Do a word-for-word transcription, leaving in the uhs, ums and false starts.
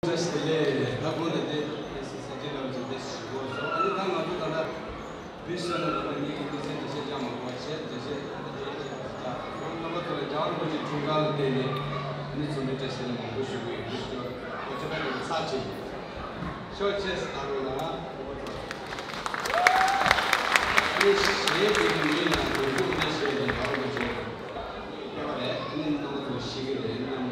ས་ཞིག་ལས་ད་གོ་ལ་དེ་ས་ཆ་ལ་ཅིག་དེ་ཞིག་གོ་སོང་། ཨ་ནི་ད་ང་ཚོ་ད་ལྟ་བི་སོ་ན་ད་ལྟ་ངེད་ཀྱི་དམིགས་བསལ་འགྲེལ་བཤད་ཅང་མ་གོ་བ་བྱས། འགྲེལ་བཤད་ད་ལྟ་དེ་ཅིག་ད་རྣམ་པ་ཚོ་ལ་རྒྱལ་བ་རིན་པོ་ཆེའི་འཁྲུངས་སྐར་ལ་བརྟེན་ནས་ཨ་ནི་ཚོགས་འདུ་སྤྲད་ཟེར་ནས་མང་པོ་ཞུ་གི་ཡོད། དེ་ཞུ་བ་ཁོ་ཚོ་ད་ལྟ་ཚར་ཕྱིན་ཤོག་ཅེས་ད་རུང་ལ་ཨ་ནི་གཞན་དེ་གི་མིང་ལ་ལོ་རྒྱུས་འདི་བཤད་ནས་རྒྱལ་བ་རིན་པོ་ཆེ་སྐྱེས་པ་རེད། ཨ་ནི་རྣམ་པ་ཚོ་ཤེས་ཀྱི་རེད།